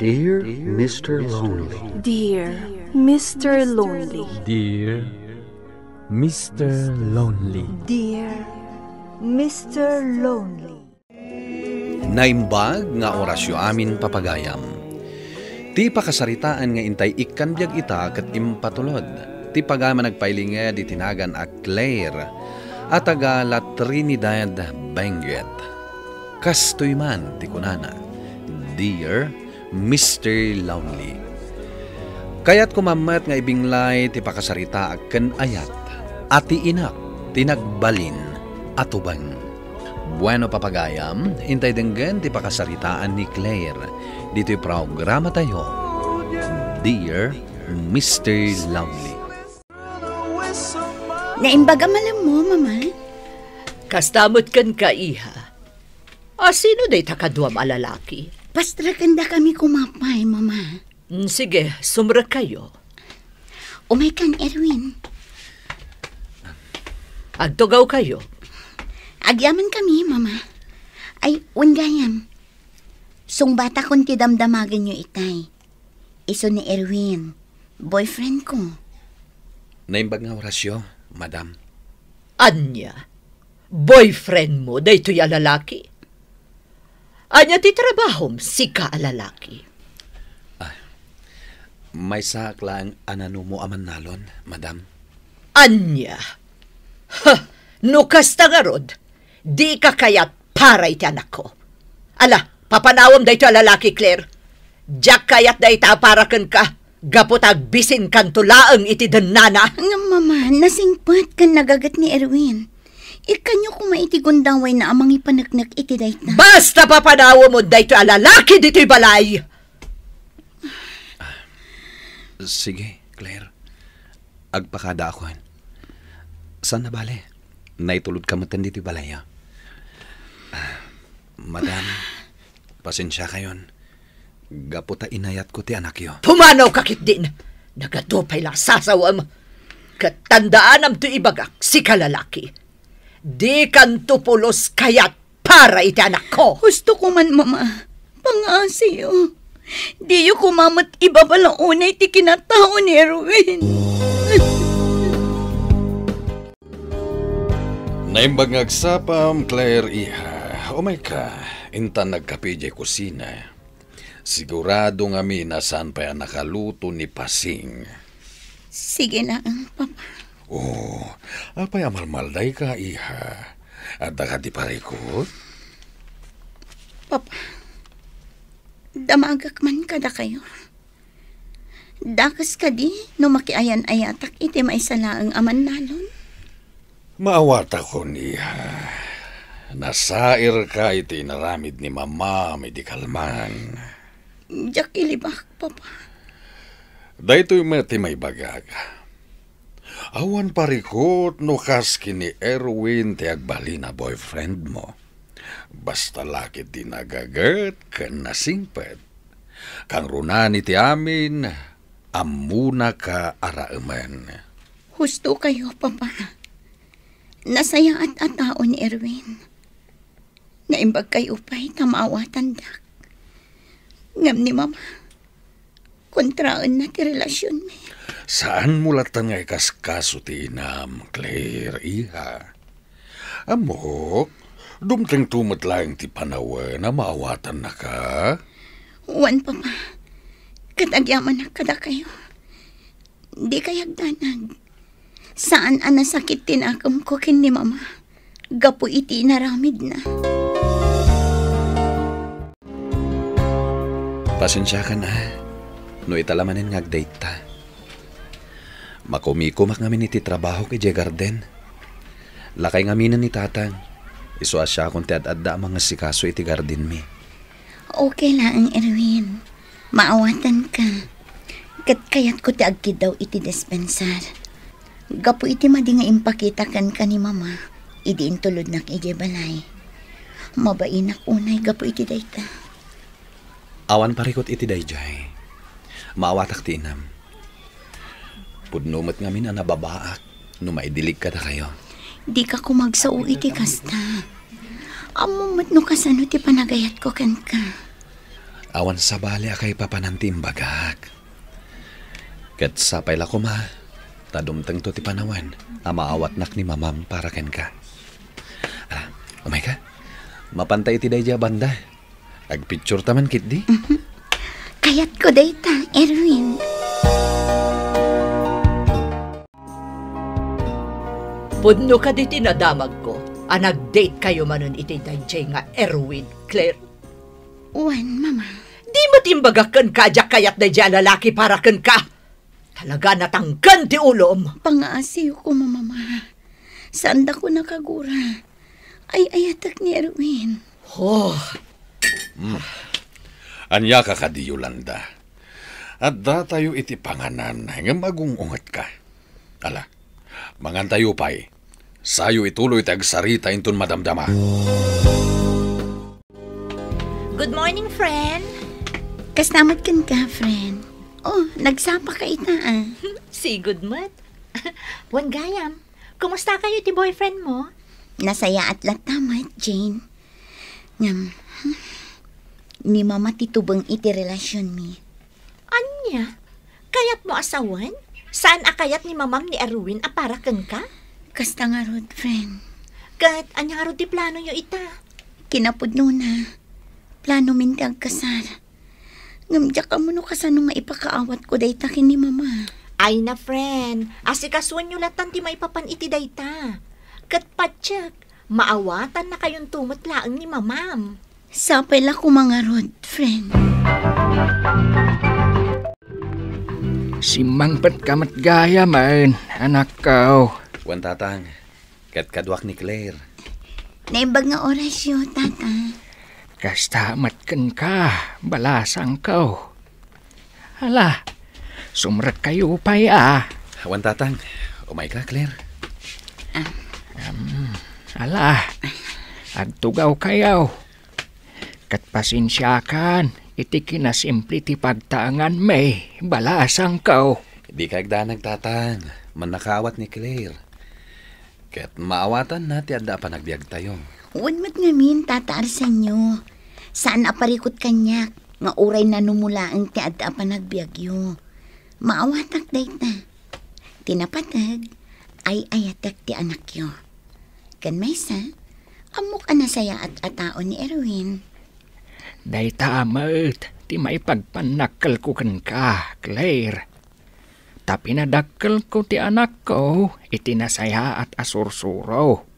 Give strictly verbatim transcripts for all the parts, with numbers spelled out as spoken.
Dear Mister Lonely. Dear Mister Lonely. Dear Mister Lonely. Dear Mister Lonely. Naimbag nga orasyo amin, papagayam. Ti pakasaritaan nga intay ikkan biag ita ket impatulod ti pagayam a nagpailinged iti nagan a Claire a taga La Trinidad, Benguet. Kastoy man ti kunana, Dear Mister Lonely. Kayatko man met nga ibinglay ti pakasaritaak ken ayat a ti inak ti nagbalin a tubeng. Bueno, papagayam, intay denggen ti pakasaritaan ni Claire ditoy programatayo, Dear Mister Lovely. Naimbag a malemmo, Mama. Kasta met kenka, iha. A, sino dayta kaduam a lalaki? Pastrekendakami koma pay, Mama. Mm, sige, sumrekkayo. Umaykan, Erwin. Agtugawkayo. Agyamankami, Mama. Ay, wen gayam. Sungbatakon ti damdamagenyo itay. Isu ni Erwin, boyfriendko. Naimbag nga orasyo, madam. Ania? Boyfriendmo daytoy a lalaki? Ania ti trabahom, sika a lalaki? Ah, maysaak laeng a nanumo a mannalon, madam. Ania? Ha, no kasta ngarud, dika kayat para iti anakko. Ala, papanawem daytoy a lalaki, Claire. Diak kayat dayta a para kenka, gapu ta agbisinkanto laeng iti dennana. Ngem, Mama, nasingpet ken nagaget ni Erwin. Ikkanyo koma iti gundawayna a mangipaneknek iti dayta. Basta papanawem daytoy a lalaki ditoy balay! Sige, Claire. Agpakadaakon. Saan a bale, naitulodka metten ditoy balay, a? Ah, madam, pasensiakayon. Gapu ta inayatko ti anakyo. Pumanawka ketdin! Nagadu pay la a sasawem! Ket tandaanam ti ibagak, sika lalaki. Dikanto pulos kayat para iti anakko. Hustoko man, Mama. Pangaasiyo. Diyo koma met ibabalaw unay ti kinatao ni Erwin. Naimbag nga agsapam, Claire, iha. Umayka, intan agkape idiay kusina. Sigurado ngamin a saan pay a nakaluto ni Pasing. Sige laeng, Papa. Oh, apay a malmaldayka, iha? Adda kadi parikut? Papa, damagak man kadakayo. Dakes kadi no makiayan-ayatak iti maysa laeng a mannalon? Maawatakon, iha. Nasairka iti inaramid ni Mamam idi kalman. Diak ilibak, Papa. Daytoy met ti maibagak. Awan parikut no kas ken ni Erwin ti agbalin a boyfriendmo. Basta la ketdi nagaget ken nasingpet. Kangrunaan iti amin, ammonaka a raemen. Husto kayo, Papa. Nasayaat a tao ni Erwin. Naimbag kayo pay ta maawatandak. Ngem ni Mama, kontraenna ti relasionmi. Saanmo latta nga ikaskaso ti inam, Claire, iha. Ammok, dumtengto met laeng ti panawen a maawatannaka. Wen, Papa. Ket agyamanak kadakayo. Dikay agdanag. Saan a nasakit ti nakemko ken ni Mama gapu iti inaramidna. Pasensiakan a, no ita la manen nga agdayta. Makumikumak ngamin iti trabahok idiay garden. Lakay ngaminen ni Tatang. Isu a siakon ti ad-adda a mangasikaso iti gardenmi. Okay laeng, Erwin. Maawatanka. Ket kayatko ti agkiddaw iti dispensar. Gapu iti madi nga impakita kenka ni Mama idi intulodnak idiay balay. Mabainak unay gapu iti dayta. Awan parikut iti daydiay. Maawatak ti inam. Pudno met ngamin a nababaak no maidilig kadakayo. Dika koma agsao iti kasta. Ammom met no kasano ti panagayatko kenka. Awan sabali a kaipapanan ti imbagak. Ket sapay la koma, ta dumtengto ti panawen a maawatnak ni Mamam para kenka. Ala, umayka. Mapanta iti daydiay a banda. Agpicture ta man ketdi. Kayatko dayta, Erwin. Pudno kadi ti nadamagko a nag-date kayo manen iti daydiay nga Erwin, Claire? Wen, Mama. Di met imbagak kenka a diak kayat daydiay a lalaki para kenka. Talaga natangken ti ulom. Pangaasiyo koma, Mama. Saandakon a kagura. Ay-ayatek ni Erwin. Oh. Hmm. Ania ka kadi, Yolanda? Addatayo iti panganan, ngem agung-ungetka. Ala, mangantayo pay. Sayo ituloy ti agsarita inton madamdama. Good morning, friend. Kasta met kenka, friend. Oh, nagsapa ka ita, ah. Sigud met. Wen gayam, kumusta kayo ti boyfriend mo? Nasayaat latta met, Jane. Ngem, hmm, ni Mama ti tubeng iti relasionmi. Ania? Kayatmo a sawen? Saan a kayat ni Mamam ni Erwin a para kenka? Kasta ngarud, friend. Ket ania ngarud ti planoyo ita? Kinapudnona, planomin ti agkasar. Ngem diak ammo no kasano nga ipakaawatko dayta ken ni Mama. Ay na, friend, asikasuenyo latan ti maipapan iti dayta. Ket patiek, maawatannakayonto met laeng ni Mamam. Sapay la koma ngarud, friend. Simmangpetka met gayamen, anakko. Wen, Tatang. Ket kaduak ni Claire. Naimbag nga orasyo, Tata. Kasta met kenka, balasangko. Ala, sumrekkayo pay a. Wen, Tatang. Umayka, Claire. Ah. Em, ala, agtugawkayo. Ket pasensiakan iti kinasimple ti pagtaenganmi, balasangko. Dika agdanag, Tatang. Mannakaawat ni Claire. Ket maawatanna ti adda a panagbiagtayo. Wen met ngamin, Tata Arsenio. Saan a parikut kaniak nga uray nanumolaeng ti adda a panagbiagyo. Maawatak dayta. Ti napateg, ay-ayatek ti anakyo. Ken maysa, ammok a nasayaat a tao ni Erwin. Dayta met ti maipagpannakkelko kenka, Claire. Ta pinadakkelko ti anakko iti nasayaat a sursuro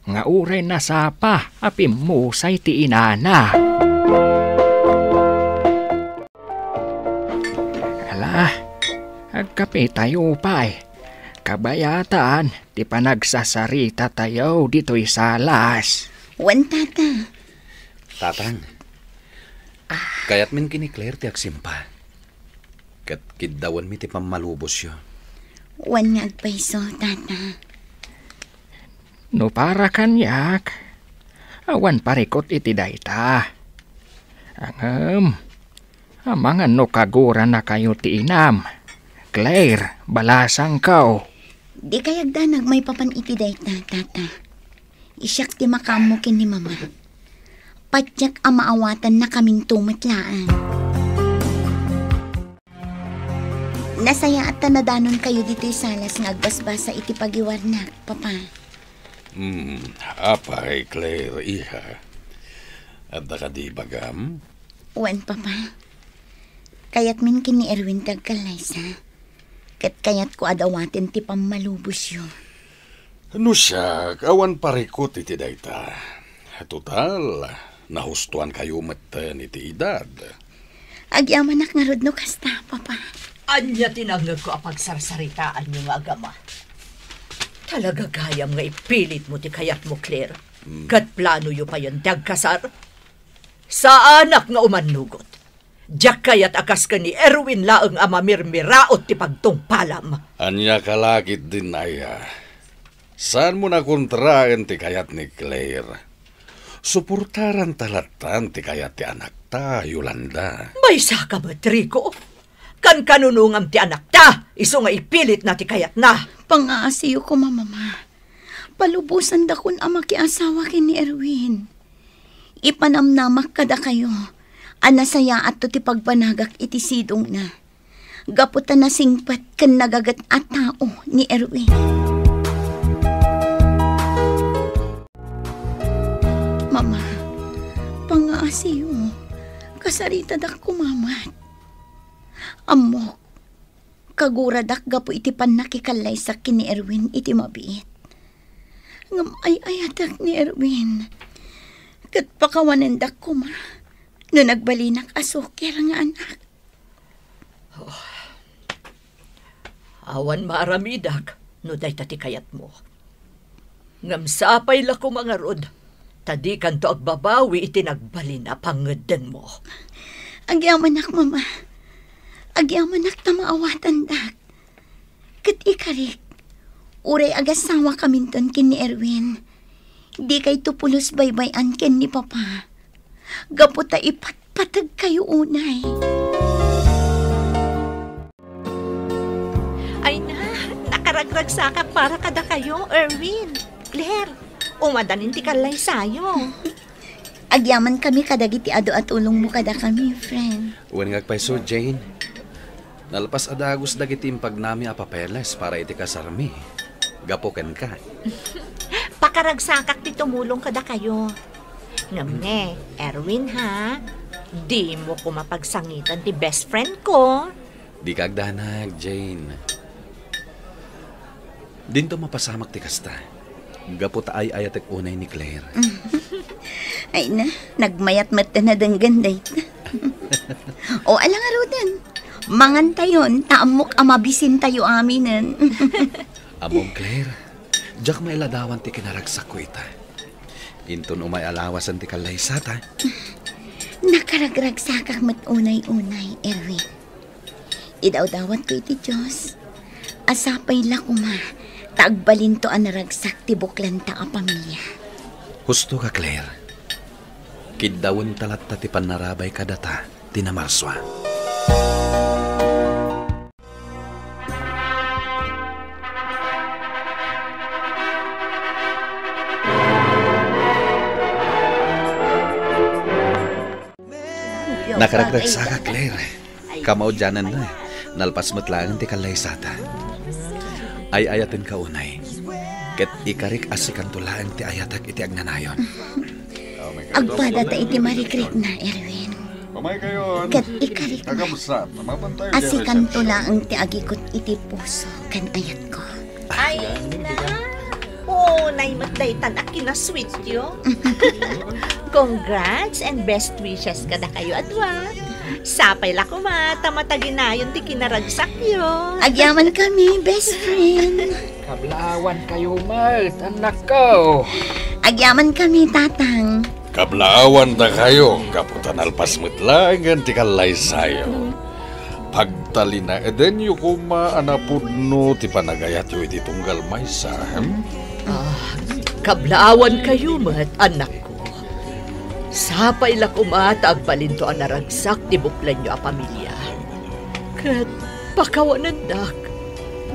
nga uray nasapa a pimmusay ti inana. Ala, agkapitayo pay. Kabayatan ti panagsasaritatayo ditoy salas. Wen, Tata. Tatang, kayatmin ken ni Claire ti agsimpa. Ket kiddawenmi ti pammalubosyo. Wen nga agpayso, Tata. No para kaniak, awan parikut iti dayta. Ngem, amangan no kaguranakayo ti inam. Claire, balasangko. Dikay agdanag maipapan iti dayta, Tata. Siak ti makaammo ken ni Mama. Patiek a maawatannakaminto met laeng. Nasayaat ta nadanonkayo ditoy salas nga agbasbasa iti pagiwarnak, Papa. Hmm, apay, Claire, iha. Adda kadi ibagam? Wen, Papa. Kayatmin ken ni Erwin ti agkallaysa. Ket kayatko a dawaten ti pammalubosyo. No siak, awan parikut iti dayta. Total, nahustoankayo metten iti edad. Agyamanak ngarud no kasta, Papa. Ania ti nangngegko a pagsarsaritaanyo nga agama? Talaga gayam nga ipilitmo ti kayatmo, Claire. Hmm. Ket planoyo payen ti agkasar? Saanak nga umannugot. Diak kayat a kas ken ni Erwin laeng a mamirmiraot ti pagtungpalam. Ania ka la ketdin, aya? Saanmo nakontraen ti kayat ni Claire. Suportaranta lattan ti kayat ti anakta, Yolanda. Maysaka met, Rico. Kankanunongam ti anakta, isu nga ipilitna ti kayatna. Pangaasiyo koma, Mama. Palubosandakon a makiasawa ken ni Erwin. Ipanamnamak kadakayo a nasayaatto ti pagbanagak iti sidongna gapu ta nasingpet ken nagaget a tao ni Erwin. Mama, pangaasiyo, kasaritadak koma met. Ammok, kaguradak gapu iti pannakikallaysak ken ni Erwin iti mabiit. Ngem ay-ayatek ni Erwin, ket pakawanendak koma no nagbalinak a suker nga anak. Oh. Awan maaramidak no dayta ti kayatmo. Ngem sapay la koma ngarud, ta dikanto agbabawi iti nagbalin a pangngeddenmo. Agyamanak, Mama. Agyamanak ta maawatandak. Ket ikarik, uray agasawakaminton ken ni Erwin, dikayto pulos baybay-an ken ni Papa. Gapu ta ipatpategkayo unay. Ay na, nakaragragsakak para kadakayo, Erwin. Claire, umadanin ti kallaysayo. Agyamankami kadagiti adu a tulongmo kadakami, friend. Wen nga agpayso, Jane. Nalpas a dagus dagiti impagnami a papeles para iti kasarmi. Gapu kenka. Pakaragsakak ti tumulong kadakayo. Ngem ne, Erwin, ha? Dimo koma pagsangitan ti best friend ko. Dika agdanag, Jane. Dinto mapasamak ti kasta. Gapu ta ay-ayatek unay ni Claire. Ay na, nagmayat met ta nadenggen dayta. O, ala ngaruden. Mangantayon, ta ammok a mabisintayo aminen. Ammom, Claire, diak mailadawan ti kinaragsakko ita. Inton umay a lawasen ti kallaysata. Nakaragragsakak met unay-unay, Erwin. Idawdawatko iti Dios a sapay la koma ta agbalinto a naragsak ti buklanta a pamilia. Husto ka, Claire. Kiddawenta latta ti pannarabay kadata ti namarsua. Nakaragragsakak, Claire. Kamaudiananna, nalpas met laeng ti kallaysata. Ay-ayatenka unay, ket ikarik a sikanto laeng ti ayatek iti agnanayon. Agpadata iti marikrikna, Erwin. Ket ikarik a sikanto laeng ti agikut iti puso ken ayatko. Ay na! Unay met daytan a kinasweetyo. Congrats and best wishes kadakayo a dua. Sapay la koma ta mataginayon ti kinaragsakyo. Agyamankami, best friend. Kablaawankayo met, annakko. Agyamankami, tatang. Kablaawandakayo gapu ta nalpas met laengen ti kallaysayo. Pagtalinaedenyo koma a napudno ti panagayatyo iti tunggal maysa, hmm? Ah, kablaawankayo met, annakko. Sapay la koma ta agbalinto a naragsak ti buklanyo a pamilia. Ket pakawanendak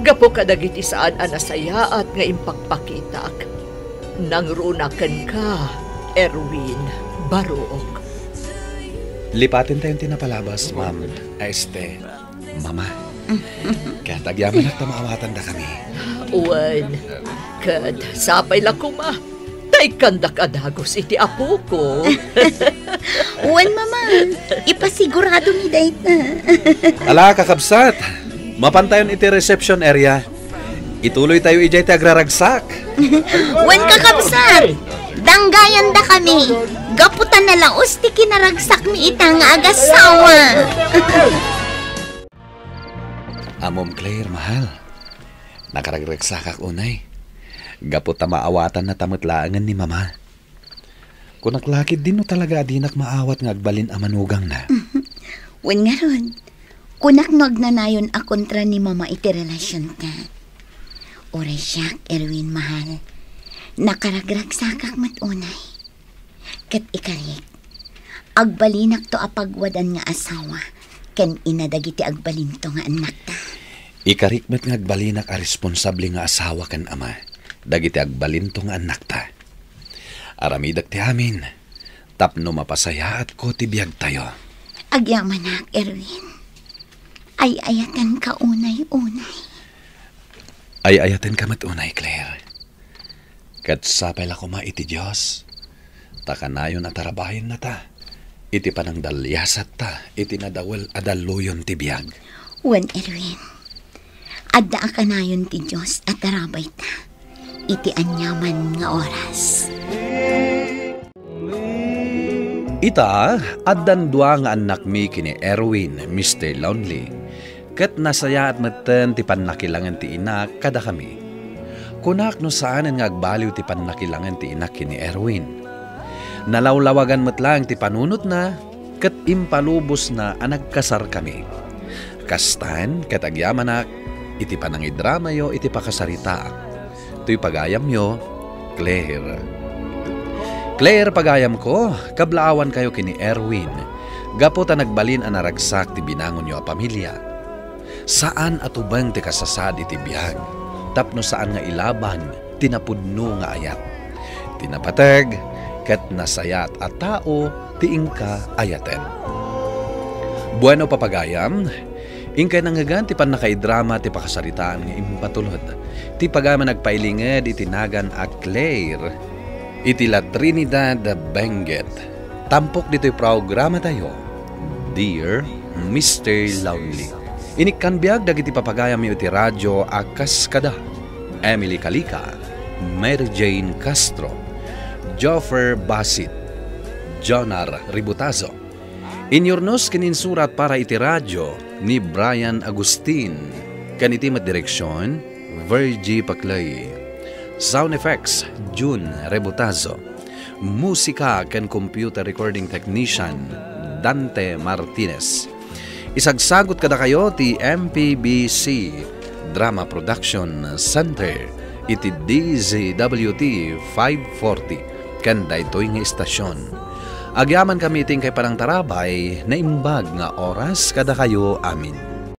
gapu kadagiti saan a nasayaat nga impakpakitak. Nangrunak kenka, Erwin Baruok. Lipatentayon ti napalabas, Ma'am, a este, Mama. Ket agyamanak ta maawatandakami. Wen, ket sapay la koma ta ikkandak a dagus iti apoko. Wen, Mama, ipasiguradomi dayta. Ala, kakabsat, mapantayon iti reception area. Ituloytayo idiay ti agraragsak. Wen, kakabsat, danggayandakami gapu ta nalaus ti kinaragsakmi ita nga agasawa. Ammom, Claire, mahal, nakaragragsakak unay gapu ta maawatannata met laengen ni Mama. Kunak la ketdin no talaga a dinak maawat nga agbalin a manugangna. Wen ngarud, kunak no agnanayon a kontra ni Mama iti relasionta. Uray siak, Erwin, mahal, nakaragragsakak met unay. Ket ikarik, agbalinakto a pagwadan nga asawa ken ina dagiti agbalinto nga annakta. Ikarik met nga agbalinak a responsable nga asawa ken ama dagiti agbalinto nga annakta. Aramidek ti amin tapno mapasayaatko ti biagtayo. Agyamanak, Erwin. Ay-ayatenka unay-unay. Ay-ayatenka met unay, Claire. Ket sapay la koma iti Dios, ta kanayon a tarabahennata iti panangdaliasatta iti nadawel a dalluyon ti biag. Wen, Erwin, adda a kanayon ti Dios a tarabayta iti aniaman nga oras. Ita, addan dua nga annakmi ken ni Erwin, Mister Lonely, ket nasayaat metten ti pannakilangen ti inak kadakami. Kunak no saanen nga agbaliw ti pannakilangen ti inak ken ni Erwin. Nalawlawagan met laeng ti panunotna ket impalubosna a nagkasarkami. Kastan ket agyamanak iti panangidramayo iti pakasaritaak. Toy pagayamyo, Claire. Claire, pagayamko, kablaawankayo ken ni Erwin, gapu ta nagbalin a naragsak ti binangonyo a pamilia. Saan a tubeng ti kasasaad iti biag, tapno saan nga ilaban ti napudno nga ayat. Ti napateg ket nasayaat a tao ti inka ayaten. Bueno, papagayam, inkay nangngegan ti pannakaidrama ti pakasaritaan nga impatulod. Ti pagayam a nagpailinged iti nagan a Claire iti La Trinidad, Benguet. Tampok ditoy programatayo, Dear Mister Lonely. Inikkan biag dagiti papagayamyo iti radyo a kas kada Emily Calica, Mary Jane Castro, Joffer Basit, Jonar Ributazo. Inyurnos ken insurat para iti radyo ni Brian Agustin, ken iti met direksyon, Virgie Paclay. Sound effects, June Rebotazo. Musika ken computer recording technician, Dante Martinez. Isagsagot kadakayo ti M P B C Drama Production Center iti D Z W T five forty ken daytoy nga istasyon. Agyamankami iti inkay panangtarabay, naimbag nga oras kadakayo amin.